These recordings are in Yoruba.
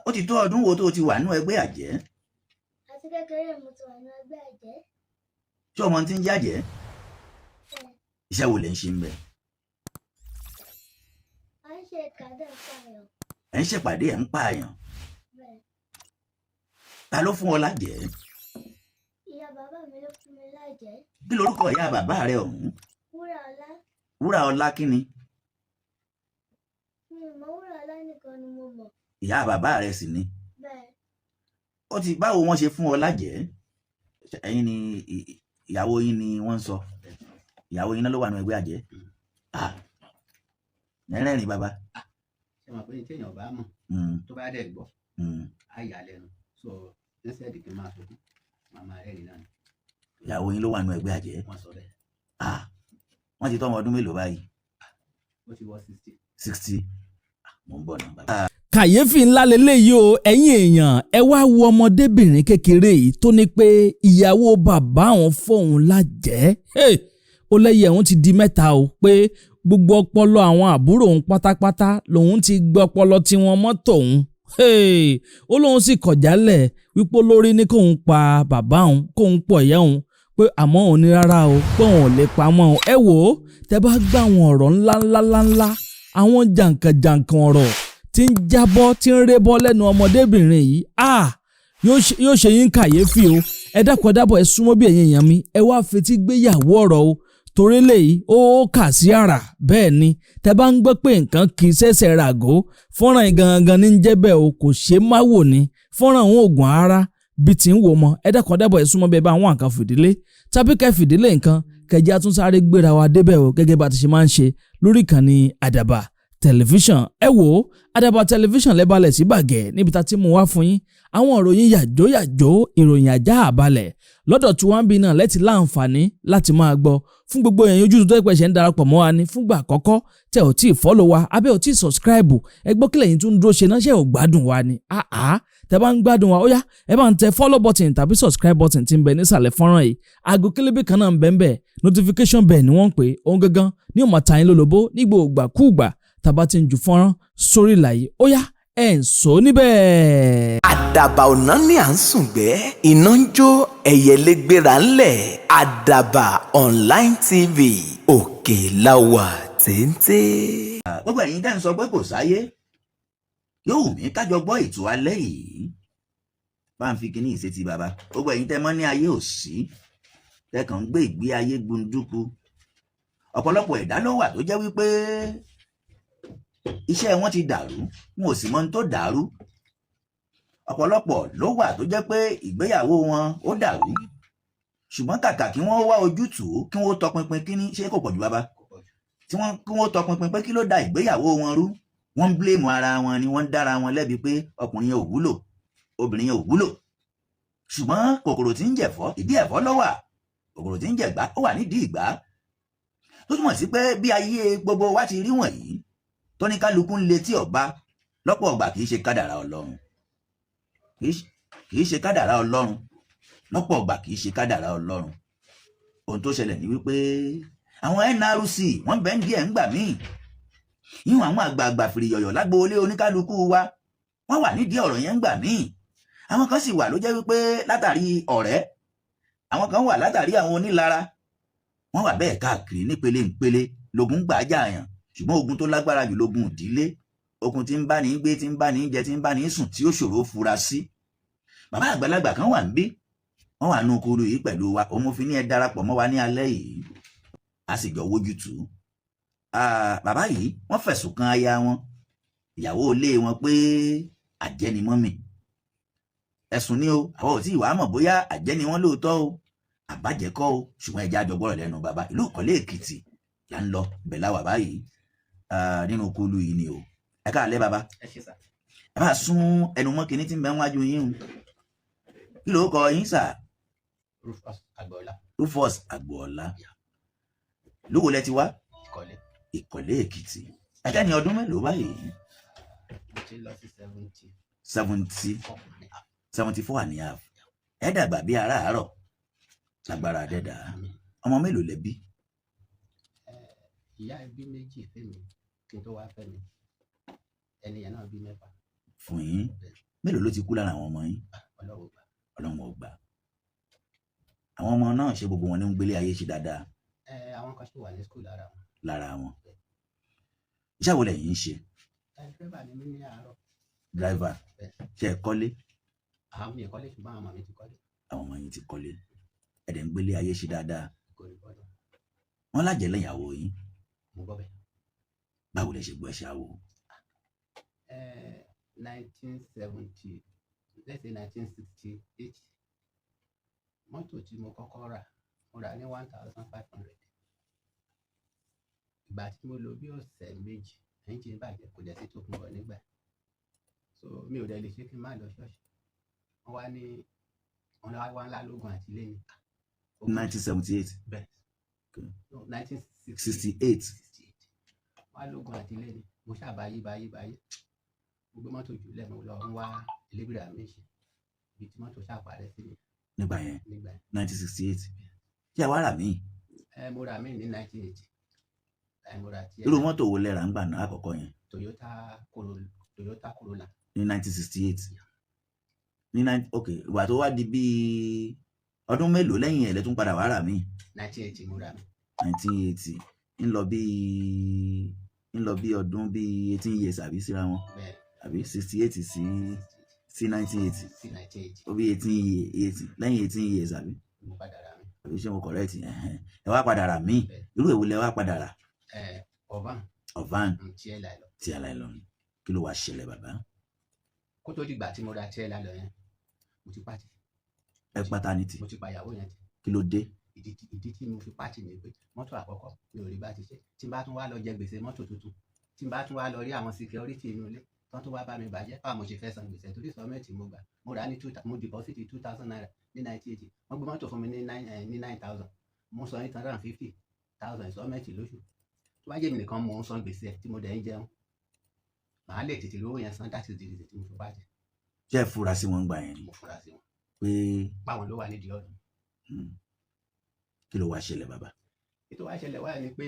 Ó ti tó ọdún wo tó o ti wà nínú ẹgbẹ́ àjẹ́? Àti kékeré mo ti wà ní ẹgbẹ́ àjẹ́. Ṣé ọmọ tí ń jàjẹ́? Bẹ́ẹ̀. Iṣẹ́ wo lẹ ń ṣe ń bẹ̀? À ń ṣe ìkàdé pààyàn. Ẹ̀ ń ṣèpàdé, ẹ̀ ń pààyàn? Bẹ́ẹ̀. Ta ló fún ọ lájẹ́? Ìyá bàbá mi ló fún mi lájẹ́. Kí lorúkọ ìyá bàbá rẹ ọ̀hún? Wúrà ọlá. Wúrà ọlá kí ni? Mi ò mọ̀, wúrà ọlá nìkan ni mo mọ̀. Ìyá bàbá rẹ sì ni? Bẹ́ẹ̀. Ó ti báwo wọ́n ṣe fún ọ lájẹ́? Ẹ̀yin ni ìyàwó yín ni wọ́n ń sọ, ìyàwó yín náà ló wà nínú ẹgbẹ́ àjẹ́? Ah, ẹ rẹ́rìn, bàbá. Ṣé mọ̀ pé ní téèyàn bá mọ̀, tó bá dẹ̀ gbọ́, á yà á lẹ́nu. So instead kí n máa sunkún, màá máa rẹ́rìn náà ni. Ìyàwó yín ló wà nínú ẹgbẹ́ àjẹ́? Wọ́n sọ bẹ́ẹ̀. Ah, wọ́n ti tọ́ ọmọ ọdún mélòó báyìí? Ó ti wọ 60. 60. Mo ń bọ̀ náà, bàbá. Kàyéfì ńlá leléyìí o. Ẹ̀yin èèyàn, ẹ wá wo ọmọdébìnrin kékeré yìí tó ní pé ìyàwó bàbá òun fóun lájẹ́. Hey! Ó lẹ́yìn òun ti di mẹ́ta o, pé gbogbo ọpọlọ àwọn àbúrò òun pátápátá lòun ti gbọ́ ọpọlọ tiwọn mọ́ tòun. Hey! Ó lóun sì kọ̀jálẹ̀ wípé olórí ní kóun pa bàbá òun, kóun pọ̀ ìyá òun, pé àmọ́ òun ní rárá o, pé òun ò lè pa mọ́ òun. Ẹ wò ó, tẹ bá gbọ́ àwọn ọ̀rọ̀ ńláńláńláńlá, àwọn jàǹkànjàǹkàn ọ̀rọ̀ tí ń jábọ́, tí ń rébọ́ lẹ́nu ọmọdébìnrin yìí, ah, yóò ṣe yín kàyéfì o. Ẹ dákun, ẹ dábọ̀, ẹ súnmọ́ bí, ẹ̀yin èèyàn mi, ẹ wá fetí gbéyàwó ọ̀rọ̀ o, torí lèyí ó kà sí àrà. Bẹ́ẹ̀ ni, tẹ bá ń gbọ́ pé nǹkan kì í ṣẹ̀ṣẹ̀ ràgó, fọ́nrán yìí gangan ní ń jẹ́ bẹ́ẹ̀ o. Kò ṣeé má wò ní fọ́nrán òun ògùn ara bí ti ń wò mọ́. Ẹ dákun, ẹ dábọ̀, ẹ súnmọ́ bí, ẹ bá àwọn nǹkan fìdílé tàbí kẹ́ fìdílé nǹkan kẹjá tún sáré gbéra wa débẹ̀ o, gẹ́gẹ́ bá ti ṣe máa ń ṣe lórí ìkànnì Àdàbà Tẹlifíṣàn. Ẹ wò ó, Àdàbà Tẹlifíṣàn lẹ́balẹ̀ sí bàgẹ́ níbi tá a ti mú wá fún yín àwọn ìròyìn yàjó yàjó, ìròyìn àjá àbalẹ̀ lọ́dọ̀ tí wọ́n ń bí náà lẹ́tì láǹfààní láti máa gbọ́. Fún gbogbo èèyàn ojú tó ẹ̀pẹ̀ ṣe ń darapọ̀ mọ́ wa ní fúngbà àkọ́kọ́, tẹ ò tí ì follow wa abẹ́ ò tí ì subscribe, ẹ gbọ́, kílẹ̀ yín tún dúró ṣe náà? Ṣe ò gbádùn wa ni? Àá, tẹ bá ń gbádùn wa, ó yá, ẹ bá ń tẹ follow button tàbí subscribe button tí ń bẹ nísàlẹ̀ fọ́nrán yìí. Aago kélébé kan náà ń bẹ ń bẹ, notification bell ni wọ́n ń pè é. Òun gangan ní ó máa ta yín lólobó ní gbogbo ìgbàkúùgbà tàbá ti ń ju fọ́nrán sórí ìlà yìí. Ó yá, ẹ̀ ń sọ níbẹ̀. Àdàbà ọ̀nà ní à ń sùn gbẹ́, iná ń jó, ẹyẹlé gbéra ńlẹ̀. Àdàbà Online TV, òkè láwà téńté. Gbogbo ẹ̀yin tẹ́ ń sọ pé kò sáyé, yóò wù mí kájọ gbọ́ ètò alẹ́ yìí. Bá ń fi kíní ìṣètì bàbá. Gbogbo ẹ̀yin tẹ́ mọ́ ní ayé ò sí, tẹ́ kàn ń gbé ìgbé ayé gbunduku, ọ̀pọ̀lọpọ̀ ẹ̀dá ló wà tó jẹ́ wípé iṣẹ́ wọn ti dàrú, wọn ò sì mọ ohun tó dàrú. Ọ̀pọ̀lọpọ̀ ló wà tó jẹ́ pé ìgbéyàwó wọn ó dàrú, ṣùgbọ́n kàkà kí wọ́n wá ojútùú, kí wọ́n tọpinpin kíní, ṣé kò pọ̀jù, bàbá? Tí wọ́n kí wọ́n tọpinpin pé kí ló da ìgbéyàwó wọn rú, wọ́n ń blame ara wọn ni, wọ́n ń dára wọn lẹ́bi pé ọkùnrin yẹn ò wúlò, obìnrin yẹn ò wúlò. Ṣùgbọ́n kòkòrò tí ń jẹ̀fọ́, ìdí ẹ̀fọ́ ló wà. Kòkòrò tí ń jẹ̀gbá, ó wà nídìí ìgbá. Tó túmọ̀ sí pé bí ayé gbogbo wa ti rí wọ̀nyí, tó ní kálukú ń letí ọba lọ́pọ̀ ọgbà, kì í ṣe kádàrá Ọlọ́run, kì í ṣe kádàrá Ọlọ́run lọ́pọ̀ ọgbà, kì í ṣe kádàrá Ọlọ́run. Ohun tó ṣẹlẹ̀ ní wípé àwọn NRC wọ́n bẹ́ẹ̀ ń díẹ̀ ń gbà míì, ìwọ̀n àwọn àgbààgbà fìrìyọ̀yọ̀ lágboolé oníkálukú wa, wọ́n wà nídìí ọ̀rọ̀ yẹn ń gbà míì. Àwọn kan sì wà ló jẹ́ wípé látàrí ọ̀rẹ́, àwọn kan wà látàrí àwọn onílara, wọ́n wà bẹ́ẹ̀ káàkiri nípele nípele lógun gbà jàyàn. Ṣùgbọ́n ogun tó lágbára jù lógun ìdílé, ogun tí ń bá ní gbé, tí ń bá ní jẹ, tí ń bá ní sùn, tí ó ṣòro fura sí. Bàbá àgbàlagbà kan wà níbí, wọ́n wà nù kúrú yìí pẹ̀lú wa. Òun mo fi ní ẹ darapọ̀ mọ́ wa ní alẹ́ yìí, a sì jọ wójútùú. Bàbá yìí, wọ́n fẹ̀sùn kan aya wọn, ìyàwó ilé wọn, pé àjẹ́ ni mọ́mì. Ẹ̀sùn ni o, àwọn ò tí ì wàá mọ̀ bóyá àjẹ́ ni wọ́n lóòótọ́ o, àbájẹ́ kọ́ o. Ṣùgbọ́n ẹja àjọgbọ́rọ̀ lẹ́nu bàbá. Ìlú Ìkọ́lé Èkìtì là ń lọ, ibẹ̀ láwà báyìí nínú kúlù yìí ni o. Ẹ káàlẹ́, bàbá. Ẹ ṣé, sà. Ẹ bá sún ẹnu mọ́ kinní tí ń bẹ wájú yín o. Kí ló kọ yín, sà? Rufus Agboola. Rufus Agboola. Lówó lẹ ti wá? Ìkọ̀lé. Ìkọ̀lé Èkìtì. Ẹ̀ka ní ọdún mélòó báyìí? Mo ti lọ sí 70. 70. 4 and a half. 74.5. Ẹ dàgbà bí aráàárọ̀ lágbára dẹ́dà. Àmín. Ọmọ mélòó lẹ bí? Ìyá ẹ bí méjì fẹ́mi kí n tó wá fẹ́ mi. Ẹni yẹn náà bí mẹ́fà. Fún yín? Bẹ́ẹ̀. Mélòó ló ti kú lára àwọn ọmọ yín? Ọlọ́run gbà. Ọlọ́run ò gbà. Àwọn ọmọ náà, ṣe gbogbo wọn ní ń gbélé ayé ṣe dáadáa? Ẹ, àwọn kan ṣì wà ní school lára wọn. Lára wọn. Iṣẹ́ wo lẹ̀yin ń ṣe? Ẹ, dírẹ́bà ni mí ní àárọ̀. Driver. Bẹ́ẹ̀. Ṣe ẹ kọ́lé? Àwọn mi ò kọ́lé, ṣùgbọ́n àwọn ọmọ mi ti kọ́lé. Àwọn ọmọ yín ti kọ́lé, ẹ dẹ̀ ń gbélé ayé ṣe dáadáa? Kò ní bọ́dọ̀. Wọ́n lájẹ́ lẹ́yàwó yín? Mo gbọ́ bẹ́ẹ̀. Báwo lẹ ṣe gbọ́ ẹ ṣáwó? Ẹ, 1970, let's say 1968, mọ́tò tí mo kọ́kọ́ rà, mo rà ní 1,500. Ìgbà tí mo lò bí ọ̀sẹ̀ 2, ẹ́ńjìnì bàjẹ́, kò dẹ̀ sí tòkunbọ̀ nígbà yẹn. So mi ò dẹ̀ lè ṣe kí n má lọ ṣọ́ọ̀ṣì. Wọ́n wá ní wọ́n wá ńlá lógun àti ilé ni. 1978? Bẹ́ẹ̀. Okay. No, 1960. 68. 68. Wọ́n á lógun àti ilé ni. Mo ṣàbáyé báyé báyé, mo gbé mọ́tò jùlẹ̀, mo lọ ń wá elébìrà mi ṣe ibi tí mọ́tò ṣàparẹ́ sí mi. Nígbà yẹn? Nígbà yẹn. 1968. Ṣé ẹ wá rà míì? Ẹ, mo rà mí ní 1980. Ẹ, mo rà tiẹ̀. Irú mọ́tò wo lẹ rà ń gbà náà àkọ́kọ́ yẹn? Toyota Corolla, Toyota Corolla. Ní 1968, ní nine, ok. Ìgbà tó wá di bíi ọdún mélòó lẹ́yìn ẹ̀ lẹ tún padà wá rà míì? 1980 mo rà mí. 1980, ń lọ bíi ọdún bíi 18 years àbí síra wọn? Bẹ́ẹ̀. Àbí 68 sí 1980? Sí 1980. Ó bí 18 years, 18, lẹ́yìn 18 years, àbí? Mo padà rà mí. Àbí ṣé mo correct? Ẹ̀hẹ́n. Ẹ wá padà rà míì. Bẹ́ẹ̀. Irú èwo lẹ wá padà rà? Ẹ, Horwin. Horwin. Tiẹ̀ láì lọ. Tí aláìlọrin. Kí ló wá ṣẹlẹ̀, bàbá? Kó tó dìgbà tí mo ra tiẹ̀ láì lọ yẹn, mo ti pàtì. Ẹ pátá ní ti? Mo ti pa ìyàwó yẹn tì. Kí ló dé? Ìdí tí mo fi pàtì ni pé mọ́tò àkọ́kọ́ mi ò rí bá ti ṣe. Tí n bá tún wá lọ jẹ gbèsè mọ́tò tuntun, tí n bá tún wá lọ rí àwọn security inú ilé tán tún wá bá mi bàjẹ́, báwo mo ṣe fẹ́ san gbèsè? Torí sọmẹ́ǹtì mo gbà, mo rà á ní two, mo deposit ₦2,000 ní 1980. Wọ́n gbé mọ́tò fún mi ní 9,000. Mo san 850,000 installment lóṣù. Tó bá jẹ́ mi nìkan mo ń san gbèsè ẹ̀ tí mo dẹ̀ ń jẹun, màá lè tètè rówó yẹn san. That is the reason tí mo fi pàtì. Ṣé ẹ fura sí wọn gbà yẹn ni? Mo fura sí wọn. Pé? Páwọn ló wà nídìí ọ̀rọ̀. Kí ló wá ṣẹlẹ̀, bàbá? Ètò wa ṣẹlẹ̀ wá ni pé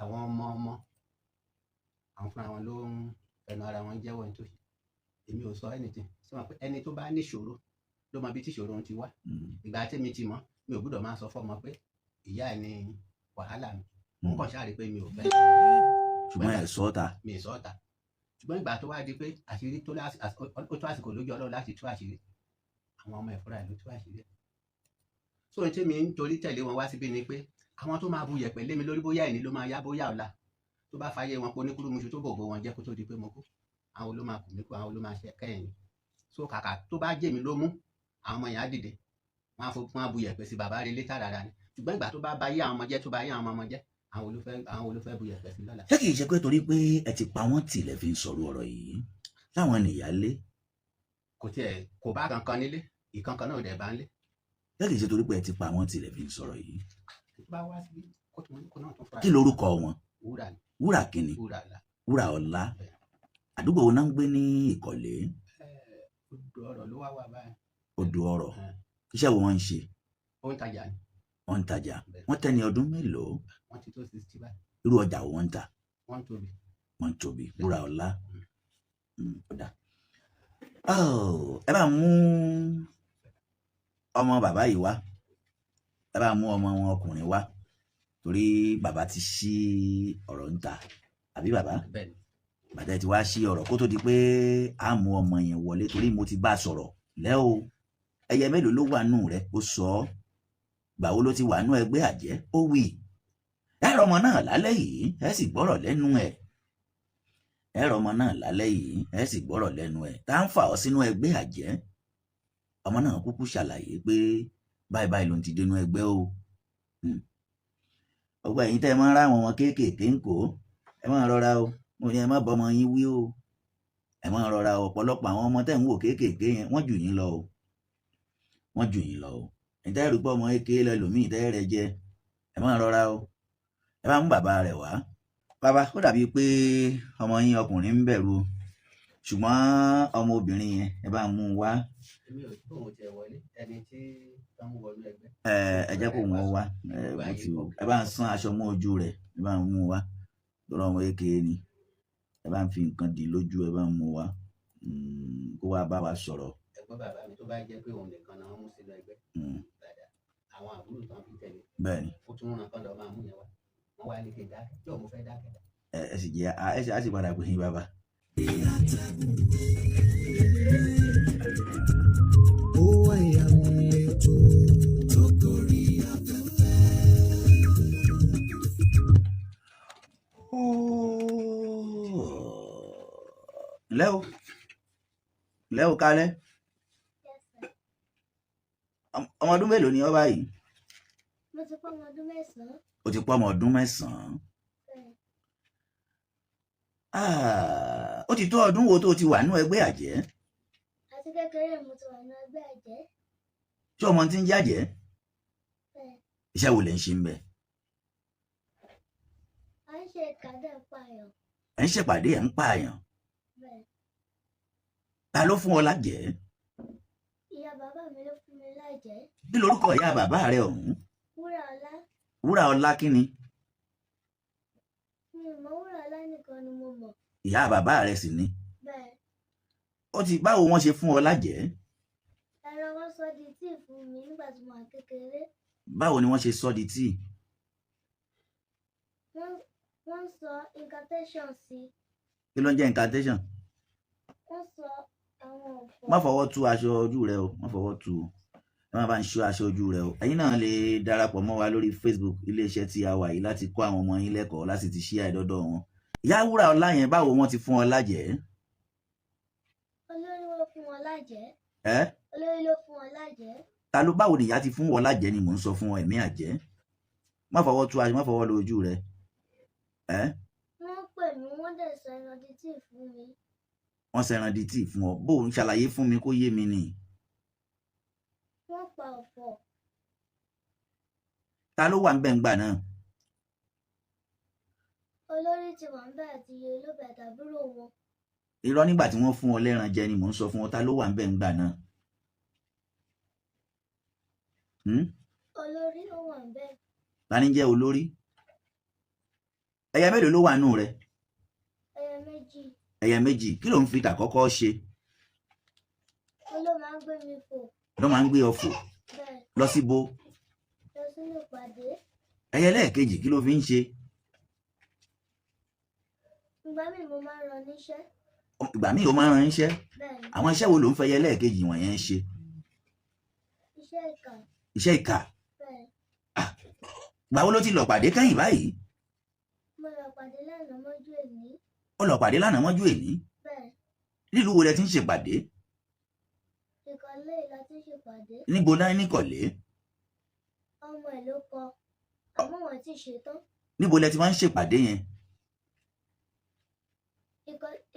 àwọn ọmọ ọmọ àwọn fúnra wọn ló ń fẹnu ara wọn jẹ́wọ́ ní tó ṣe. Èmi ò sọ anything. Sọ wọn pé ẹni tó bá níṣòro ló mọ ibi tí ìṣòro ń ti wá. Ìgbà tẹ́mi ti mọ̀, mi ò gbọ́dọ̀ máa sọ fọ́mọ pé ìyá ẹ̀ ni wàhálà mi. Mo kàn ṣáà rí i pé mi ò fẹ́. Ṣùgbọ́n ẹ sọ ọ́ ta. Mi ì sọ ọ́ ta, ṣùgbọ́n ìgbà tó wá di pé àṣírí tó ó tó àsìkò lójú Ọlọ́run láti tú àṣírí, àwọn ọmọ ẹ̀ fúnra ẹ̀ ló tú àṣírí ẹ̀. So ohun tí mi ń torí tẹ̀lé wọn wá síbí ni pé àwọn tó máa bu yẹ̀pẹ̀ lé mi lórí, bóyá ìní ló máa yá, bóyá ọ̀la, tó bá fàyè wọn poníkúrúmuṣu, tó bògo wọn jẹ́ kó tó di pé mo kú, àwọn ló máa kù mí kú, àwọn ló máa ṣe kẹ́yìn mi. So kàkà tó bá jẹ́ mi ló mú, àwọn ọmọ yẹn á dìde, wọn á bu yẹ̀pẹ̀ sí bàbá rẹ̀ létà rárá ni. Ṣùgbọ́n ìgbà tó bá ba yé àwọn ọmọ jẹ́, tó bá yé àwọn ọmọ jẹ́, àwọn olùfẹ́ bu yẹ̀pẹ̀ sí lọ́la. Ṣé kìí ṣe pé torí pé ẹ ti pa wọ́n tì lẹ fi ń sọ̀rọ̀ ọ̀rọ̀ yìí láwọn nìyálé? Kò tiẹ̀ kò bá kankan nílé, ìkankan náà ò dẹ̀ bá ń lé. Ṣé kìí ṣe torí pé ẹ ti pa wọ́n tì lẹ fi ń sọ̀rọ̀ yìí? Tó bá wá síbí, kó tún kó náà tún fura. Kí lorúkọ wọn? Wúrà ni. Wúrà kínni? Wúrà la. Wúrà ọlá. Àdúgbò wo náà ń gbé ní Ìkọ̀lé? Ẹ, Odò Ọ̀rọ̀ ló wá wà báyìí. Odò Ọ̀rọ̀. Ẹ. Iṣẹ́ wo wọ́n ń ṣe? Ó ń tajà ni. Wọ́n ń tajà? Bẹ́ẹ̀. Wọ́n tẹ́ni ọdún mélòó? Wọ́n ti tó 60 báyìí. Irú ọjà wo wọ́n ń tà? Wọ́n ń tóbi. Wọ́n ń tóbi. Wúrà ọlá. Ó dáa. Oh, ẹ bá mú ọmọ bàbá yìí wá, ẹ bá mú ọmọ wọn ọkùnrin wá, torí bàbá ti ṣí ọ̀rọ̀ ń ta, àbí bàbá? Bẹ́ẹ̀ ni. Bàtà ti wá ṣí ọ̀rọ̀ kó tó di pé a mú ọmọ yẹn wọlé, torí mo ti bá a sọ̀rọ̀ lẹ́ o. Ẹyẹ mélòó ló wà nù rẹ? Ó sọ ọ́. Gbàwo ló ti wà nù ẹgbẹ́ àjẹ́? Ó wì. Ẹ rọ ọmọ náà lálẹ́ yìí, ẹ sì gbọ́rọ̀ lẹ́nu ẹ̀. Ẹ rọ ọmọ náà lálẹ́ yìí, ẹ sì gbọ́rọ̀ lẹ́nu ẹ̀. Tá ń fà ọ́ sínú ẹgbẹ́ àjẹ́? Ọmọ náà kúkú ṣàlàyé pé báyìí báyìí ló ń ti dénú ẹgbẹ́ o. Ọgbà ẹ̀yin tẹ́ ẹ máa ń rá àwọn ọmọ kéékèèké ń kó, ẹ máa rọra o. Mo ní ẹ má bọ́mọ yín wí o. Ẹ máa rọra o. Ọ̀pọ̀lọpọ̀ àwọn ọmọ tẹ́ ń wò kéékèèké yẹn, wọ́n jù yín lọ o, wọ́n jù yín lọ o. Ẹ̀yin tẹ́ ẹ rí pé ọmọ éke lẹ́lòmíì tẹ́ rẹ jẹ, ẹ máa rọra o. Ẹ bá mú bàbá rẹ̀ wá. Bàbá, ó dàbí pé ọmọ yín ọkùnrin ń bẹ̀rù o, ṣùgbọ́n ọmọ obìnrin yẹn, ẹ bá mú un wá. Èmi ò tó òun tiẹ̀ wọlé, ẹni tí wọ́n mú wọnú ẹgbẹ́. Ẹ, ẹ jẹ́ kó wọ́n wá. Ẹ bó ti wù, ẹ bá ń sán aṣọ mọ́ ojú rẹ̀, ẹ bá ń mú un wá lọ́rọ̀. Ọmọ éke ni. Ẹ bá ń fi nǹkan dì lójú, ẹ bá ń mú un wá. kó wá bá wa sọ̀rọ̀. Ẹ̀gbọ́n bàbá mi tó bá jẹ́ pé òun nìkan náà mú sínú ẹgbẹ́ dáadáa, àwọn àbúrò tán fi tẹ̀lé, Bẹ́ẹ̀ni. ó tún ràn kán lọ máa mú yẹn wá. Wọ́n wá ní kí n dákẹ́, tí òun fẹ́ dákẹ́. Ẹ sì jẹ́ ẹ sì á sì padà pè yín bàbá. Ó wáyà lẹ́tọ̀ tó gorí afẹ́fẹ́. Ǹlẹ́ o, ǹlẹ́ o, kálẹ́. Yes, sir. Ọmọ ọdún mélòó ni ọ báyìí? Mo ti pọ́ ọmọ ọdún 9. O ti pọ́ ọmọ ọdún 9. Bẹ́ẹ̀. Ah, ó ti tó ọdún wo tó o ti wà nínú ẹgbẹ́ àjẹ́? Àti kékeré mo ti wà ní ẹgbẹ́ àjẹ́. Ṣé ọmọ tí ń jàjẹ́? Bẹ́ẹ̀. Iṣẹ́ wo lẹ̀ ń ṣe ń bẹ̀? À ń ṣe ìkàdé pààyàn. Ẹ̀ ń ṣèpàdé, ẹ̀ ń pààyàn? Bẹ́ẹ̀. Ta ló fún ọ lájẹ́? Ìyá bàbá mi ló fún mi lájẹ́. Kí lorúkọ ìyá bàbá rẹ ọ̀hún? Wúrà ọlá. Wúrà ọlá kí ni? Mi ò mọ̀, wúrà ọlá nìkan ni mo mọ̀. Ìyá bàbá rẹ sì ni? Bẹ́ẹ̀. Ó ti báwo wọ́n ṣe fún ọ lájẹ́? Ẹran wọn sọ di tíì fún mi nígbà tí mo wà kékeré. Báwo ni wọ́n ṣe sọ di tíì? Wọ́n sọ incantation sí. Kí ló ń jẹ́ incantation? Wọ́n sọ àwọn ọ̀fọ̀. Má fọwọ́ tú aṣọ ojú rẹ o, má fọwọ́ tú o, ẹ má bá ń ṣọ́ aṣọ ojú rẹ o. Ẹ̀yin náà lè darapọ̀ mọ́ wa lórí Facebook iléeṣẹ́ tí a wà yìí láti kọ́ àwọn ọmọ yín lẹ́kọ̀ọ́, láti ti ṣí àìdọ́dọ̀ wọn. Ìyá wúrà ọlá yẹn, báwo wọ́n ti fún ọ lájẹ́? Olórí ló fún wọn lájẹ́. Ẹ? Olórí ló fún wọn lájẹ́. Ta ló, báwo ni ìyá ti fún wọn lájẹ́ ni mò ń sọ fún ọ. Ẹ̀mí àjẹ́, má fọwọ́ tú aṣọ, má fọwọ́ lo ojú rẹ ẹ. Wọ́n pè mí, wọ́n dẹ̀ sọ ẹran di tíì fún mi. Wọ́n sẹran di tíì fún ọ? Bó o ń ṣàlàyé fún mi kó yé mi nì. Wọ́n pa ọ̀fọ̀. Ta ló wà ń bẹ̀ ń gbà náà? Olórí ti wà ń bẹ̀ àti iye olóbẹ̀ àtàbúrò wọn. Irọ́, nígbà tí wọ́n fún ọ lẹ́ran jẹ ni mò ń sọ fún ọ. Ta ló wà ń bẹ̀ ń gbà náà? Hmm? Olórí ó wà ń bẹ̀. Ta ni jẹ́ olórí? Ẹyẹ mélòó ló wà nù rẹ? Ẹyẹ 2. Ẹyẹ 2. Kí ló ń fi tàkọ́kọ́ ṣe? Ó ló máa ń gbé mi fò. Ló máa ń gbé ọ fò? Bẹ́ẹ̀. Lọ síbo? Lọ sínú ìpàdé. Ẹyẹ lẹ́ẹ̀kejì, kí ló fi ń ṣe? Ìgbà míì mo máa ń rán níṣẹ́. Ìgbà míì ó máa ń ran iṣẹ́? Bẹ́ẹ̀ ni. Àwọn iṣẹ́ wo ló ń fẹ́ ẹyẹ lẹ́ẹ̀kejì wọ̀nyẹn ń ṣe? Iṣẹ́ ìkà. Iṣẹ́ ìkà? Bẹ́ẹ̀. Ìgbà wo ló ti lọ pàdé kẹ́yìn báyìí? Mo lọ pàdé lánàá mọ́jú èní. Ó lọ pàdé lánàá mọ́jú èní? Bẹ́ẹ̀. Nílùú wo lẹ ti ń ṣèpàdé? Ìkọ̀lé la ti ń ṣèpàdé. Níbo náà níkọ̀lé? Ọmọ ẹ̀ ló kọ, àmọ́ wọ́n ti ṣetán. Níbo lẹ ti máa ń ṣèpàdé yẹn?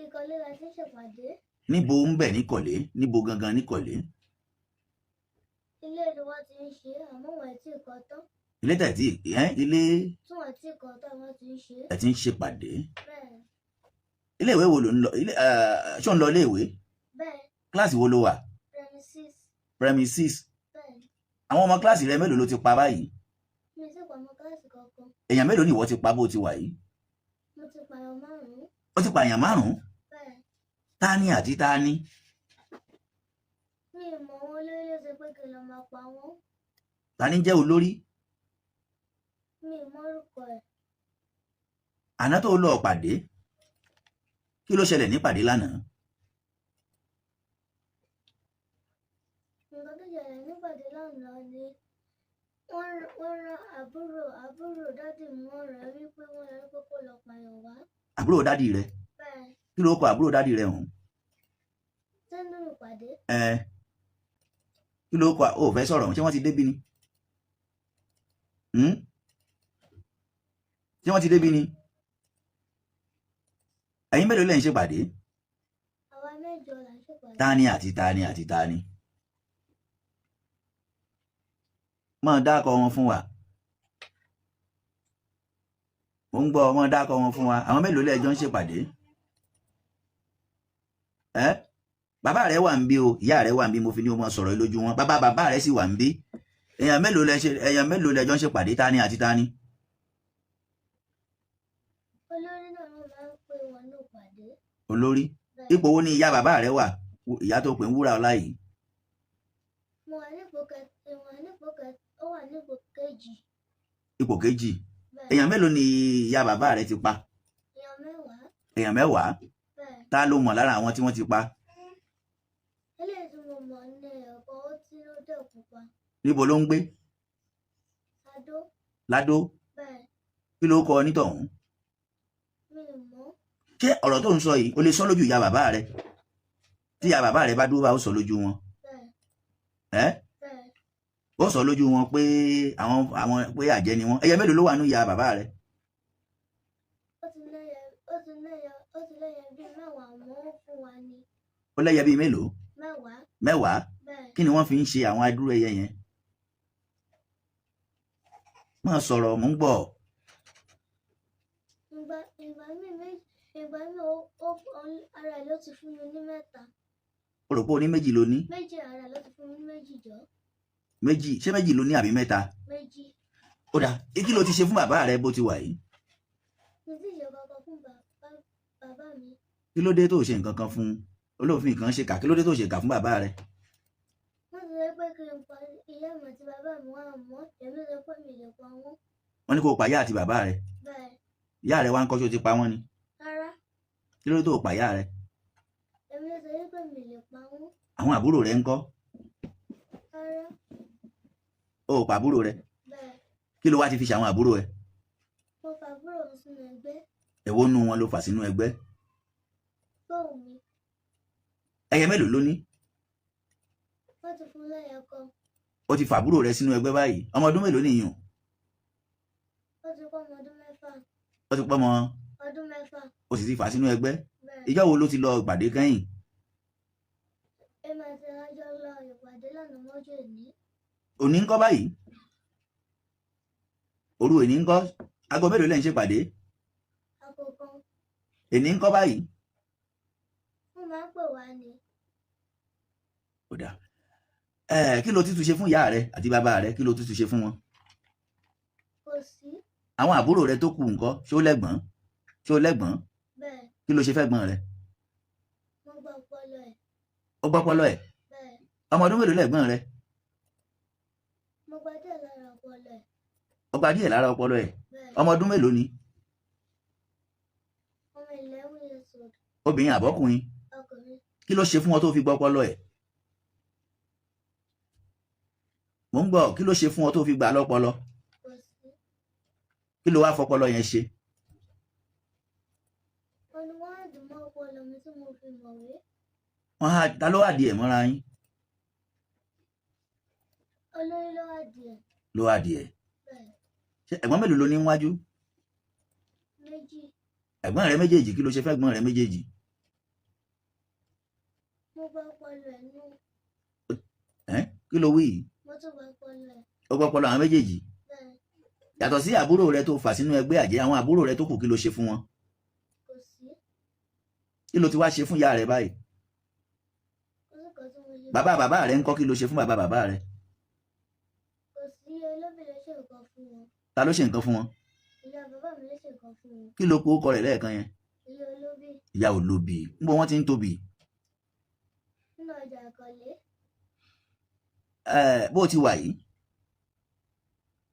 Ìkọ̀lé la ti ń ṣèpàdé. Níbo ń bẹ̀ níkọ̀lé? Níbo gangan níkọ̀lé? Ilé ni wọ́n ti ń ṣe é, àmọ́ wọ́n ti kọ́ tán. Ilé tẹ̀ tí ẹ́ ilé? Tí wọ́n ti kọ́ tán wọ́n ti ń ṣe é. Ẹ̀ ti ń ṣèpàdé? Bẹ́ẹ̀. Ilé ìwé wo ló ń lọ? Ilé ṣó ń lọ ilé ìwé? Bẹ́ẹ̀. Kíláàsì wo ló wà? Primary six. Primary six? Bẹ́ẹ̀. Àwọn ọmọ kíláàsì rẹ mélòó ló ti pa báyìí? Mi sì pa ọmọ kíláàsì kankan. Èèyàn mélòó ni ìwọ ti pa bó ti wà yìí? Mo ti pààyàn 5. Ó ti pààyàn 5? Bẹ́ẹ̀. Tání àti tání? Mi ì mọ̀ wọn, olórí ló sọ pé kí n lọ máa pa wọ́n. Tani jẹ́ olórí? Mi ì mọ orúkọ ẹ̀. Àná tó lọ pàdé, kí ló ṣẹlẹ̀ nípàdé lánàá? Nǹkan tó ṣẹlẹ̀ nípàdé lánàá ni wọ́n rán àbúrò dádì mi, wọ́n rán wípé wọ́n rán wípé kó lọ pààyàn wá. Àbúrò dádì rẹ? Bẹ́ẹ̀. Kí ló kọ àbúrò dádì rẹ ọ̀hún? Sínú ìpàdé. Ẹ kí ló kọ? Ò fẹ́ sọ̀rọ̀? Ṣé wọ́n ti débi ni? Hmm? Ṣé wọ́n ti débi ni? Ẹ̀yin mélòó lẹ̀ ń ṣèpàdé? Àwa 8 là ń ṣèpàdé. Tani àti tani àti tani? Máa dákọ wọn fún wa, mo ń gbọ́. Máa dákọ wọn fún wa. Àwọn mélòó lẹ́jọ́ ń ṣèpàdé? Ẹ bàbá rẹ wà ń bí o, ìyá rẹ wà ń bí. Mo fi ní o máa sọ̀rọ̀ lójú wọn. Bàbá bàbá rẹ sì wà ń bí. Èèyàn mélòó lẹ́jọ́ ń ṣèpàdé? Tani àti tani? Olórí náà ló máa ń pè wọ́n ní ìpàdé. Olórí? Bẹ́ẹ̀. Ipò wo ni ìyá bàbá rẹ wà? Ìyá tó pè ń wúrà ọlá yìí. Mo wà nípò kẹ mo wà nípò kẹ ó wà nípò kejì. Ipò kejì? Bẹ́ẹ̀. Èèyàn mélòó ni ìyá bàbá rẹ ti pa? Èèyàn 10. Èèyàn 10? Bẹ́ẹ̀. Ta ló mọ̀ lára àwọn tí wọ́n ti pa? Eléyìí tí mo mọ̀ ní ẹ̀kọ́ ó tí ó dẹ̀ pupa. Níbo ló ń gbé? Adó. Ládó? Bẹ́ẹ̀. Kí ló kọ onítọ̀hún? Mi ò mọ̀. Ṣé ọ̀rọ̀ tó ń sọ yìí, o lè sọ lójú ìyá bàbá rẹ? Tí ìyá bàbá rẹ bá dúró bá, ó sọ lójú wọn? Bẹ́ẹ̀. Ẹ́? Bẹ́ẹ̀. Ó sọ lójú wọn pé àwọn pé àjẹ́ ni wọn. Ẹyẹ mélòó ló wà nínú ìyá bàbá rẹ? Ó ti lẹ́yẹ bíi 10, àmọ́ ó fún wa ní. Ó lẹ́yẹ bíi mélòó? 10. 10? Bẹ́ẹ̀. Kí ni wọ́n fi ń ṣe àwọn adúrú ẹyẹ yẹn? Máa sọ̀rọ̀, mò ń gbọ́. Ìgbà míì méjì, ìgbà míì ó ara ẹ̀ ló ti fún mi ní 3. O rò pé o ní méjì ló ní? Méjì, ara ẹ̀ ló ti fún mi ní 2 jọ. Méjì? Ṣé méjì ló ní àbí 3? 2. Ó dà, kí ló ti ṣe fún bàbá rẹ bó ti wà yìí? Mi ti ṣe kankan fún bàbá mi. Kí ló dé tó ṣe nǹkan kan fún un? Olófin kan ṣe kà. Kí ló dé tó ṣe kà fún bàbá rẹ? Wọ́n ti sọ pé kí n pa ìyá mi àti bàbá mi wá, mọ́ èmi sọ pé mi lè pa wọ́n. Wọ́n ní kó o pa ìyá àti bàbá rẹ? Bẹ́ẹ̀. Ìyá rẹ wá ń kọ́? Ṣó ti pa wọ́n ni? Rárá. Kí ló dé tó pa ìyá rẹ? Èmi sọ pé mi lè pa wọ́n. Àwọn àbúrò rẹ ńkọ́? Rárá. O ò pa àbúrò rẹ? Bẹ́ẹ̀. Kí ló wá ti fi ṣe àwọn àbúrò ẹ? Mo fa àbúrò mi sínú ẹgbẹ́. Èwo nu wọn ló fà sínú ẹgbẹ́? Fóònù mi. Ẹyẹ mélòó ló ní? Wọ́n ti fún lẹ́yẹ kan. O ti fà àbúrò rẹ sínú ẹgbẹ́ báyìí. Ọmọ ọdún mélòó nìyẹn? Ó ti pọ́ ọmọ ọdún 6. Ó ti pọ́ mọ Ọdún 6. O sì ti fà sínú ẹgbẹ́? Bẹ́ẹ̀. Ìjọ́ wo ló ti lọ ìpàdé kẹ́yìn? Èmi àti ajọ lọ ìpàdé lánàá mọ́jú èní. Òní ńkọ́ báyìí? Òru èní ńkọ́? Aago mélòó lẹ́ ń ṣèpàdé? Aago 1. Èní ńkọ́ báyìí? Wọ́n máa ń pè wá ní. Ó dà, ẹ kí ló ti tún ṣe fún ìyá rẹ àti bàbá rẹ? Kí ló ti tún ṣe fún wọn? Kò sí. Àwọn àbúrò rẹ tó kù ńkọ́? Ṣó lẹ́gbọ̀n? Ṣó lẹ́gbọ̀n? Bẹ́ẹ̀. Kí ló ṣe fẹ́gbọ́n rẹ? Mo gbọ́ ọpọlọ ẹ̀. Ó gbọ́ ọpọlọ ẹ̀? Bẹ́ẹ̀. Ọmọ ọdún mélòó lẹ́gbọ́n rẹ? Mo gba díẹ̀ lára ọpọlọ ẹ̀. Ó gba díẹ̀ lára ọpọlọ ẹ̀? Bẹ́ẹ̀. Ọmọ ọdún mélòó ni? Ọmọ 11 years old. Obìnrin àbọ́kùnrin? Ọkùnrin. Kí ló ṣe fún ọ tó fi gbọ́ ọpọlọ ẹ̀? Mò ń gbọ́. Kí ló ṣe fún ọ tó fi gbà lọ́pọlọ? Kò sí. Kí ló wá fọpọlọ yẹn ṣe? Wọ́n ní wọ́n á dùn mọ́ ọpọlọ mi tí mo fi mọ̀wé. Wọn á ta ló wà di ẹ̀ mọ́ra yín? Olórí ló wá di ẹ̀. Ló wà di ẹ̀? Bẹ́ẹ̀. Ṣé ẹ̀gbọ́n mélòó ló ní níwájú? 2. Ẹ̀gbọ́n rẹ méjèèjì, kí ló ṣe fẹ́gbọ́n rẹ méjèèjì? Mo gba ọpọlọ ẹ̀ nú. Ẹ́, kí ló wí yìí? Mo tún gba ọpọlọ ẹ̀. Ó gbọ́ ọpọlọ àwọn méjèèjì? Bẹ́ẹ̀. Yàtọ̀ sí àbúrò rẹ tó fà sínú ẹgbẹ́ àjẹ́, àwọn àbúrò rẹ tó kù, kí ló ṣe fún wọn? Kò sí. Kí ló ti wá ṣe fún ìyá rẹ báyìí? Kò sí kan tí mo ṣe. Bàbá bàbá rẹ ńkọ́? Kí ló ṣe fún bàbá bàbá rẹ? Kò sí, olóbì ló ṣe nǹkan fún wọn. Ta ló ṣe nǹkan fún wọn? Ìyá bàbá mi ló ṣe nǹkan fún wọn. Kí ló kó kọ rẹ̀ lẹ́ẹ̀kan yẹn? Ìyá olóbì. Ìyá olóbì. Níbo wọ́n ti ń tóbi? Nínú ọjà ìkọ̀lé. Ẹ bó ti wà yìí,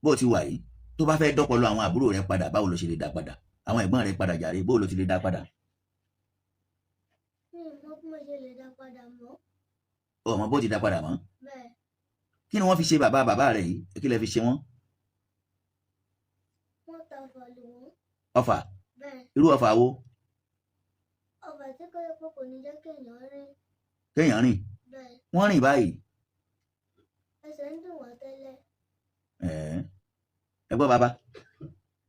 bó ti wà yìí, tó bá fẹ́ dọ́pọlọ àwọn àbúrò rẹ padà, báwo ló ṣe lè dá padà? Àwọn ẹ̀gbọ́n rẹ padà jàre, báwo ló ti lè dá padà? Mi ì mọ̀ bí mo ṣe lè dá padà mọ́. O mọ̀ bó ti dá padà mọ́? Bẹ́ẹ̀. Kí ni wọ́n fi ṣe bàbá bàbá rẹ yìí? Kí lẹ fi ṣe wọ́n? Wọ́n ta ọfà lù wọ́n. Ọfà? Bẹ́ẹ̀. Irú ọfà wo? Ọfà tí kò yẹ pé kò ní jẹ́ kéèyàn rìn. Kéèyàn rìn? Bẹ́ẹ̀. Wọ́n rìn báyìí? Ẹsẹ̀ ń dùn wọ́n tẹ́lẹ̀. Ẹ̀ẹ́, ẹ gbọ́ bàbá,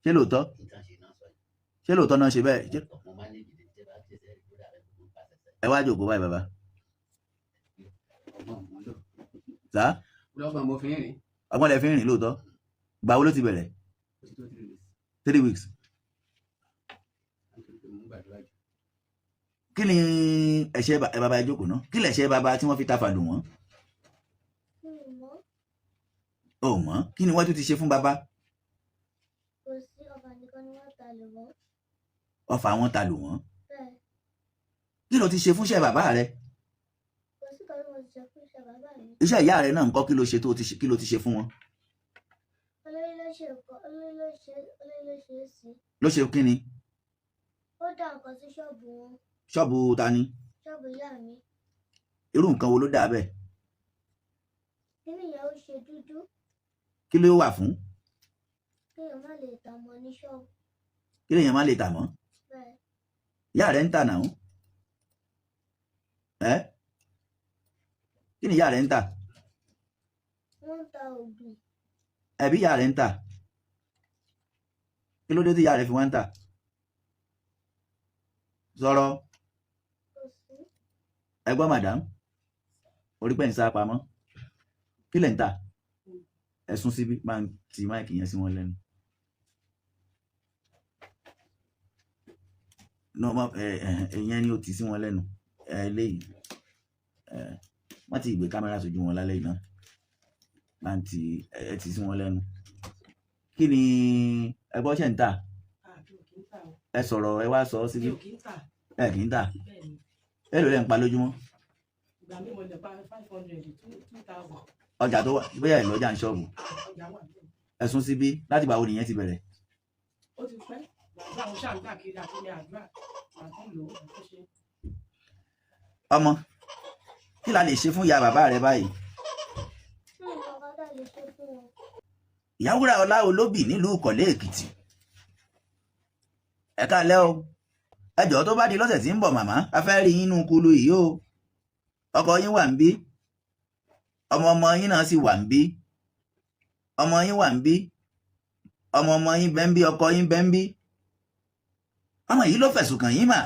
ṣé lóòótọ́? Ìtàn ṣe náà sọ yìí. Ṣé lóòótọ́ náà ṣe bẹ́ẹ̀? Mo máa ń ní ìdílé tí bá ti ṣe é kódà rẹ̀ kó bá ṣẹṣẹ. Ẹ wá jókòó báyìí, bàbá. Ọgbọ́n mo lò. Sá? Lọ́gbọ́n mo fi ń rìn. Ọgbọ́n lẹ fi ń rìn lóòótọ́? Gbà wo ló ti bẹ̀rẹ̀? Ó ti tó 3 weeks. 3 weeks? Nítorí pé mo ń gbàdúrà jù. Kí ni ẹ̀ṣẹ̀ ẹ bàbá, ẹ jókòó náà. Kí lẹ̀ṣẹ̀ bàbá tí wọ́n fi tafà lù wọ́n? Mi ì mọ̀. O mọ̀? Kí ni wọ́n tún ti ṣe fún bàbá? Kò sí, ọfà nìkan ni wọ́n ta lù wọ́n. Ọfà wọn ta lù wọ́n? Bẹ́ẹ̀. Kí ló ti ṣe fúnṣẹ́ bàbá rẹ? Iṣẹ́ ìyá rẹ náà ńkọ́? Kí ló ṣe tó ti ṣe, kí ló ti ṣe fún wọn? Olórí ló ṣe nǹkan, olórí ló ṣe, olórí ló ṣe é sí. Ló ṣe kí ni? Ó dá nǹkan sí ṣọ́ọ̀bù wọn. Ṣọ́ọ̀bù ta ni? Ṣọ́ọ̀bù ìyá mi. Irú nǹkan wo ló dà bẹ́ẹ̀? Kí nìyẹn, ó ṣe dúdú. Kí ló wà fún? Kéèyàn má lè tà mọ́ ní ṣọ́ọ̀bù. Kí lèèyàn má lè tà mọ́? Bẹ́ẹ̀. Ìyá rẹ ń tà náà. Ẹ kí ni ìyá rẹ ń tà? Wọ́n ń ta oògùn. Ẹbí ìyá rẹ ń tà, kí ló dé tí ìyá rẹ fi wá ń tà? Sọ̀rọ̀. Kò sí. Ẹ gbọ́, madam, orí pẹ́ ń sá pamọ́. Kí lẹ̀ ń tà? Ẹ sún síbí, máa ń ti mic yẹn sí wọn lẹ́nu. No, ma ẹ ẹ ìyẹn ni ó ti sí wọn lẹ́nu. Ẹ léyìí, ẹ wọ́n ti gbé kámẹ́rà sójú wọn lálẹ́ yìí náà. Máa ń ti ẹ ti sí wọn lẹ́nu. Kí ni ẹ gbọ́ ṣe ń tà? Ah, mi ò kí ń tà o. Ẹ sọ̀rọ̀, ẹ wá sọ ọ́ Mi síbí. ò kí ń tà. Ẹ kì í tà? Bẹ́ẹ̀ ni. Èló lẹ́ ń pa lójúmọ́? Ìgbà mi mo lè pa 500, 2,000. Ọjà tó wà bóyá ẹ lọ́jà ń ṣọ́ọ̀bù? Ọjà wà bẹ́ẹ̀. Ẹ sún síbí. Láti gbà wo nìyẹn ti bẹ̀rẹ̀? Ó ti pẹ́. Gbàgbọ́ àwọn ṣáà ń gbà kiri àti ní àdúrà. Màá tún lò ó, màá tún ṣe. Ọmọ, kí la lè ṣe fún ìyá bàbá rẹ báyìí? Kí nǹkan kan tá lè ṣe fún wọn? Ìyáwúrà Ọlá Olóbì nílùú Ìkọ̀lé Èkìtì, ẹ káalẹ́ o. Ẹ jọ̀ọ́, tó bá di lọ́sẹ̀ tí ń bọ̀, màmá, a fẹ́ rí yín nínú kulu yìí o. Ọkọ yín wà ń bí, ọmọ ọmọ yín náà sì wà ń bí, ọmọ yín wà ń bí, ọmọ ọmọ yín bẹ́ ń bí, ọkọ yín bẹ́ ń bí. Ọmọ yìí ló fẹ̀sùn kàn yín mà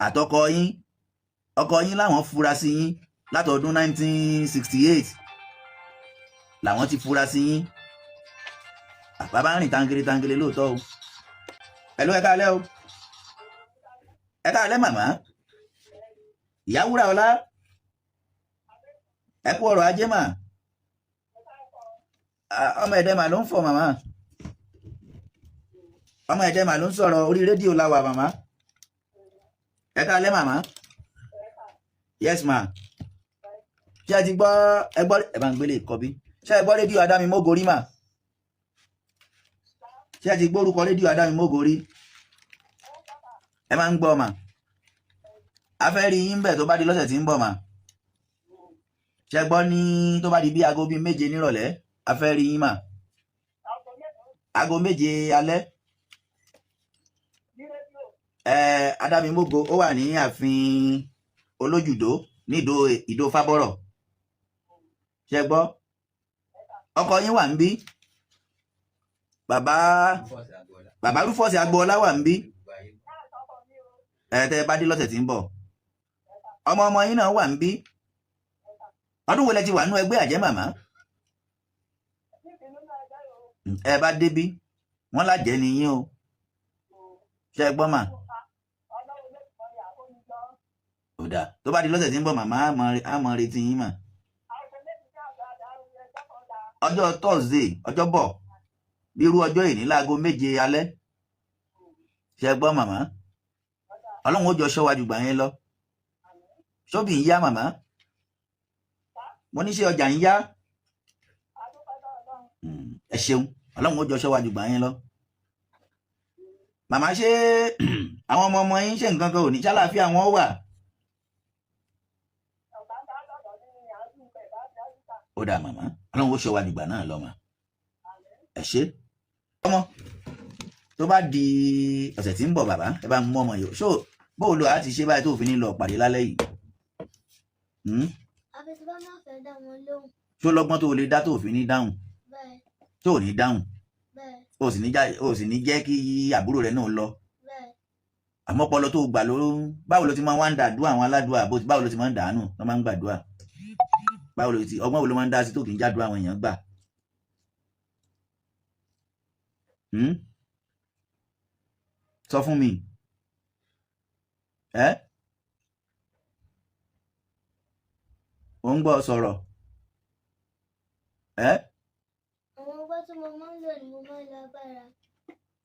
àtọkọ yín. Ọkọ yín láwọn fura sí yín látọdún 1968 làwọn ti fura sí yín. Bàbá ń rìn tangele tangele lóòótọ́ o. Ẹ̀lú, ẹ káalẹ́ o. Ẹ káalẹ́, màmá. Ìyá Wúrà Ọlá, ẹ kú ọrọ̀ ajé mà. Ah, ọmọ ẹ̀dẹ́ mà ló ń fọ, màmá. Ọmọ ẹ̀dẹ́ mà ló ń sọ̀rọ̀. Orí rédíò la wà, màmá. Ẹ káalẹ́, màmá. Yes ma. Ṣé ẹ ti gbọ́? Ẹ gbọ́, ẹ bá ń gbélé kọbí. Ṣé ẹ gbọ́ rédíò Adámimógorí mà? Ṣé ẹ ti gbọ́ orúkọ rédíò Adámimógorí? Ẹ máa ń gbọ́ mà. A fẹ́ rí yín bẹ̀ tó bá di lọ́sẹ̀ tí ń bọ̀ mà. Ṣé ẹ gbọ́? Ní tó bá di bí aago bíi 7 nírọ̀lẹ́, a fẹ́ rí yín mà. Aago 7 alẹ́. Ẹ Adámimógo, ó wà ní ààfin Olójúdó ní Ìdó, Ìdó Fábọ́rọ̀. Ṣé ẹ gbọ́? Ọkọ yín wà ń bí, bàbá, bàbá Rúfọ́ọ̀sì Agboola wà ń bí. Ẹ tẹ́ ẹ bá dé lọ́sẹ̀ tí ń bọ̀, ọmọ ọmọ yín náà wà ń bí. Ọdún wo lẹ ti wà nínú ẹgbẹ́ àjẹ́, màmá? Ẹ bá débí, wọ́n lájẹ́ ni yín o. Ṣé ẹ gbọ́ mà? Ó dáa, tó bá di lọ́sẹ̀ tí ń bọ̀, màmá, á mọ retí yín mà. Ọjọ́ Thursday, ọjọ́ bọ̀, bí irú ọjọ́ ìní, láago 7 alẹ́. Ṣé ẹ gbọ́, màmá? Ọlọ́run ó jọ ṣọ́ wa jù gbà yẹn lọ. Ṣóbì ń yá, màmá? Mo ní ṣé ọjà ń yá? Ẹ ṣeun. Ọlọ́run ó jọ ṣọ́ wa jù gbà yẹn lọ. Màmá, ṣé àwọn ọmọ ọmọ yín ṣe nǹkan kan ò ní ṣàlàáfíà wọn wà? Ó dáa, màmá. Ọlọ́run ó ṣọ́ wa jù gbà náà lọ mà. Ẹ ṣé. Ọmọ, tó bá di ọ̀sẹ̀ tí ń bọ̀, bàbá, ẹ bá ń mú ọmọ yìí. Ṣó bóò lo àti ṣe báyìí tó fi ní lọ pàdé lálẹ́ yìí? Hmm? Àfi tí bá má fẹ́ dá wọn lóhùn. Ṣó lọ́gbọ́n tó lè dá tó fi ní dáhùn? Bẹ́ẹ̀. Tó ò ní dáhùn? Bẹ́ẹ̀. O sì ní já, o sì ní jẹ́ kí àbúrò rẹ náà lọ? Bẹ́ẹ̀. Àmọ́ ọpọlọ tó gbà ló, báwo ló ti máa wá ń dàdúrà àwọn aládùúà? Báwo ló ti máa ń dàánù tó máa ń gbàdúrà? Báwo ló ti, ọgbọ́n wo ló máa ń dá sí tó kì í jádùá àwọn èèyàn gbà? Hmm? Sọ fún mi. Ẹ ò ń gbọ́, sọ̀rọ̀ ẹ. Àwọn ọgbọ́n tí mo máa ń lò ni mo máa ń lo agbára.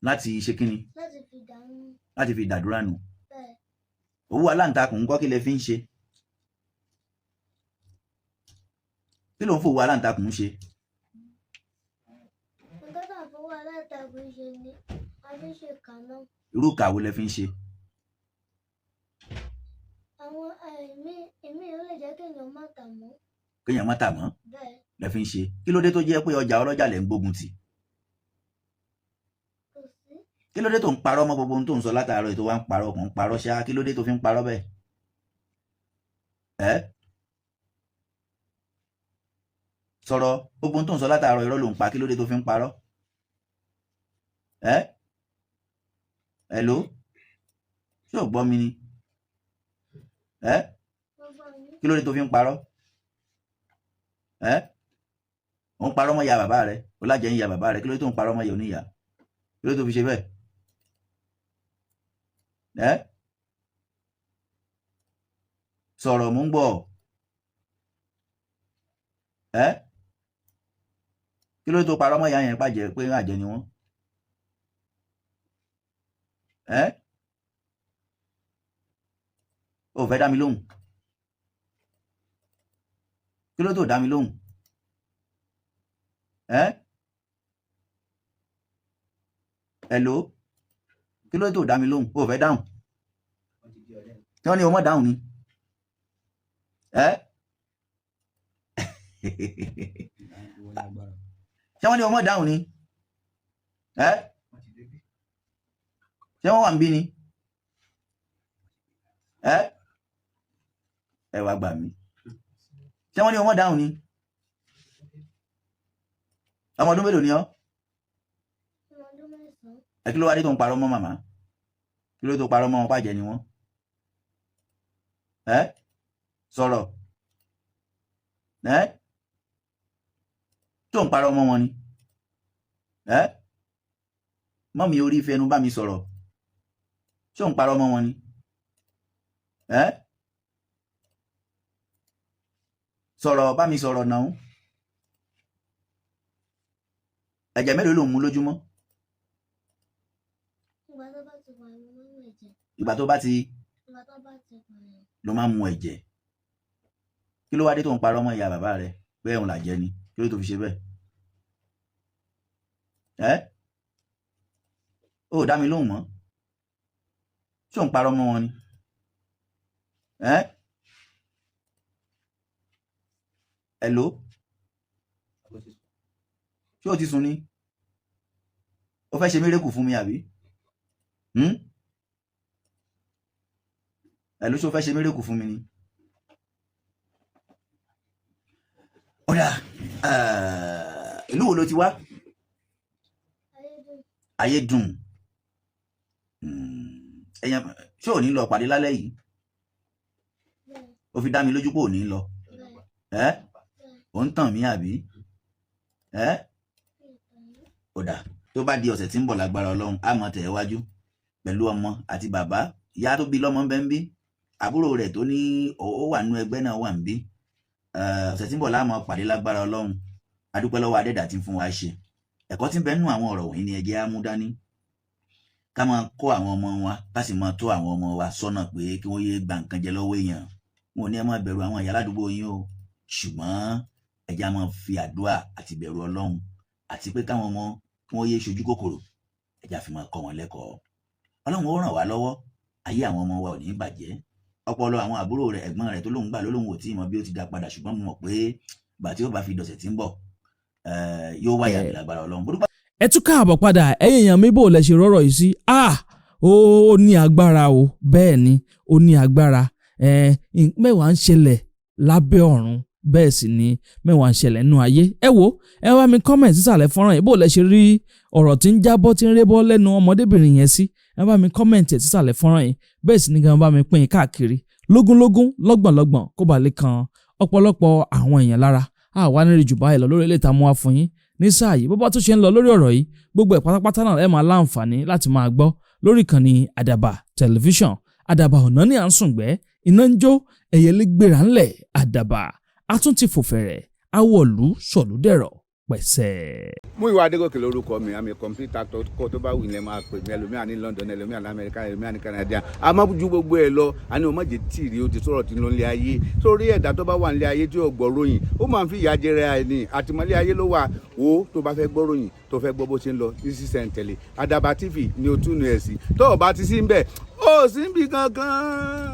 Láti ṣe kíni? Láti fi dààmú. Láti fi dàdúrà nù? Bẹ́ẹ̀. Owó aláǹtakùn ńkọ́? Kí lẹ fi ń ṣe? Kí ló ń fòwú aláǹtakùn ṣe? Nǹkan tá à ń fowó aláǹtakùn ṣe ni a fi ń ṣe ìkà náà. Irú ìkà wo lẹ fi ń ṣe? Àwọn ẹ̀mí èmi ò lè jẹ́ kéèyàn má tà mọ́. Kéèyàn má tà mọ́? Bẹ́ẹ̀. Lẹ fi ń ṣe. Kí ló dé tó jẹ́ pé ọjà ọlọ́jà lẹ ń gbógun tì? Kò sí. Kí ló dé tó ń parọ́ mọ́ gbogbo ohun tó ń sọ látàárọ̀ tó wá ń parọ́ kàn ń parọ́ ṣá? Kí ló dé tó fi ń parọ́ bẹ́ẹ̀? Ẹ́ sọ̀rọ̀. Gbogbo ohun tó ń sọ látàárọ̀, irọ́ ló ń pa. Kí ló dé tó fi ń parọ́? Ẹ́, hello, ṣé ò gbọ́ mi ni? Ẹ́? Mo gbọ́ yín. Kí ló dé tó fi ń parọ́? Ẹ́, ò ń parọ́ mọ́ ìyá bàbá rẹ, ó lájẹ́ ń ya bàbá rẹ. Kí ló dé tó ń parọ́ mọ́ ìyá oníyà? Kí ló dé tó fi ṣe bẹ́ẹ̀? Ẹ́, sọ̀rọ̀, mò ń gbọ́. Ẹ́, kí ló dé tó parọ́ mọ́ ìyá yẹn pàjẹ́ pé àjẹ́ ni wọ́n? Ẹ́, ò fẹ́ dá mi lóhùn. Kí ló tó dá mi lóhùn? Ẹ́, hello, kí ló tó dá mi lóhùn? Ò fẹ́ dáhùn. Tí wọ́n ní o mọ̀ dáhùn ni. Ẹ́, ṣé wọ́n ní o mọ̀ dáhùn ni? Ẹ́, ṣé wọ́n wà ń bí ni? Ẹ́, ẹ wá gbà mí. Ṣé wọ́n ní o mọ̀ dáhùn ni? Ọmọ ọdún mélòó ni ọ́? Ọmọ ọdún 9. Ẹ, kí ló wá dé tó ń parọ́ mọ́ màmá? Kí ló tó parọ́ mọ́ wọn pàjẹ́ ni wọ́n? Ẹ sọ̀rọ̀. Ẹ tó ń parọ́ mọ́ wọn ni. Ẹ mọ́ mi orí ìfẹnu bá mi sọ̀rọ̀. Tó ń parọ́ mọ́ wọn ni? Ẹ sọ̀rọ̀, bá mi sọ̀rọ̀ náà. Ẹ̀jẹ̀ mélòó ló ń mu lójúmọ́? Ìgbà tó bá ti pààyàn, mo máa ń mu ẹ̀jẹ̀. Ìgbà tó bá ti Ìgbà tó bá ti pààyàn. Ló máa ń mu ẹ̀jẹ̀. Kí ló wá dé tó ń parọ́ mọ́ ìyá bàbá rẹ pé òun làjẹ́ ni? Kí ló tó fi ṣe bẹ́ẹ̀? Ẹ́, ó dá mi lóhùn mọ́. Ṣé òun parọ́ mọ́ wọn ni? Ẹ́, hello, ṣé o ti sùn ni? O fẹ́ ṣe miracle fún mi àbí? Hmm? Hello, ṣé o fẹ́ ṣe miracle fún mi ni? Ó dáa, ìlú wo ló ti wá? Ayédùn. Ayédùn. Ẹ̀yàn, ṣé ò ní lọ pàdé lálẹ́ yìí? Bẹ́ẹ̀. Ó fi dá mi lójú pé ò ní lọ. Bẹ́ẹ̀. Ẹ́? Bẹ́ẹ̀. Ò ń tàn mí àbí? Ẹ́? Mi ò tàn yín. Ó dáa, tó bá di ọ̀sẹ̀ tí ń bọ̀, lágbára Ọlọ́run, á mọ̀ tẹ̀ wájú pẹ̀lú ọmọ àti bàbá. Ìyá tó bí lọ́mọ ń bẹ ń bí, àbúrò rẹ̀ tó ní ó wà nínú ẹgbẹ́ náà wà ń bí. Ọ̀sẹ̀ tí ń bọ̀ la máa pàdé lágbára Ọlọ́run. Adúpẹ́ lọ́wọ́ Adẹ́dà tí ń fún wa ṣe. Ẹ̀kọ́ tí ń bẹ nínú àwọn ọ̀rọ̀ wọ̀nyí ni ẹ jẹ́ á mú dání, ká máa kọ́ àwọn ọmọ wa, ká sì máa tọ́ àwọn ọmọ wa sọ́nà pé kí wọ́n yéé gba nǹkan jẹ lọ́wọ́ èèyàn. Wọn ò ní ẹ máa bẹ̀rù àwọn ìyá aládùúgbò yín o, ṣùgbọ́n ẹ jẹ́ á máa fi àdúrà àti bẹ̀rù Ọlọ́run àti pé káwọn ọmọ kí wọ́n yéé ṣojú kòkòrò, ẹ jẹ́ á fi máa kọ́ wọn lẹ́kọ̀ọ́. Ọlọ́run ó ràn wá lọ́wọ́, ayé àwọn ọmọ wa ò ní bàjẹ́. Ọpọlọ àwọn àbúrò rẹ̀, ẹ̀gbọ́n rẹ̀ tó lóun gbà ló lóun ò tí ì mọ bí ó ti dá padà, ṣùgbọ́n mo mọ̀ pé ìgbà tí ó bá fi dọ̀sẹ̀ tí ń bọ̀, yóò wáyà mi lágbára Ọlọ́run. Mo dúpẹ́. Ẹ tún káàbọ̀ padà, ẹ̀yin èèyàn mi. Bò lẹ ṣe rọ́rọ̀ yìí sí? Ah, ó ní agbára o. Bẹ́ẹ̀ ni, ó ní agbára. Mẹ́wàá ń ṣẹlẹ̀ lábẹ́ ọ̀run, bẹ́ẹ̀ sì ni mẹ́wàá ń ṣẹlẹ̀ nínú ayé. Ẹ wo, ẹ wá mi comment sísàlẹ̀ fọ́nrán yìí. Bò lẹ ṣe rí ọ̀rọ̀ tí ń jábọ́, tí ń rébọ́ lẹ́nu ọmọdébìnrin yẹn sí? Ẹ bá mi comment ẹ̀ sísàlẹ̀ fọ́nrán yìí. Bẹ́ẹ̀ sì ni gan bá mi pín in káàkiri lógúnlógún, lọ́gbọ̀nlọ́gbọ̀n, kó bá lè kan ọ̀pọ̀lọpọ̀ àwọn èèyàn lára. Àwa ní rí jù báyìí lọ lórí ilé ìta mú wá fún yín ní sáà yìí. Bó bá tún ṣe ń lọ lórí ọ̀rọ̀ yìí, gbogbo ẹ̀ pátápátá náà ẹ máa láǹfààní láti máa gbọ́ lórí ìkànnì Àdàbà Tẹlifíṣàn. Àdàbà ọ̀nà ní à ń sùngbẹ́, iná ń jó, ẹ̀yẹlé gbéra ńlẹ̀. Àdàbà a tún ti fò fẹ̀rẹ̀, awọ̀lú sọ̀lúdẹ̀rọ̀. pẹ̀sẹ̀. Múyìwá Adégòkè lórúkọ mi. Àmì complete actor kó tó bá wù ní ẹ máa pè mí. Ẹlòmíà ní London, ẹlòmíà ní Amẹ́ríkà, ẹlòmíà ní Canada. Àmọ́ ju gbogbo ẹ lọ, àní o má jẹ́ tìrì o ti sọ̀rọ̀ tí ń lọ nílé ayé sórí ẹ̀dá tó bá wà nílé ayé tí ò gbọ́ ròyìn, ó máa ń fi ìyà jẹrẹ ẹni àtìmọ́lé ayé ló wà. Wo tó bá fẹ́ gbọ́ ròyìn, tó fẹ́ gbọ́ bó ṣe ń lọ ní sísẹ̀ntẹ̀lé, Àdàbà TV ni o túnú ẹ̀ sí. Tó o bá ti sí ń bẹ̀, ó sì ń bì kankan.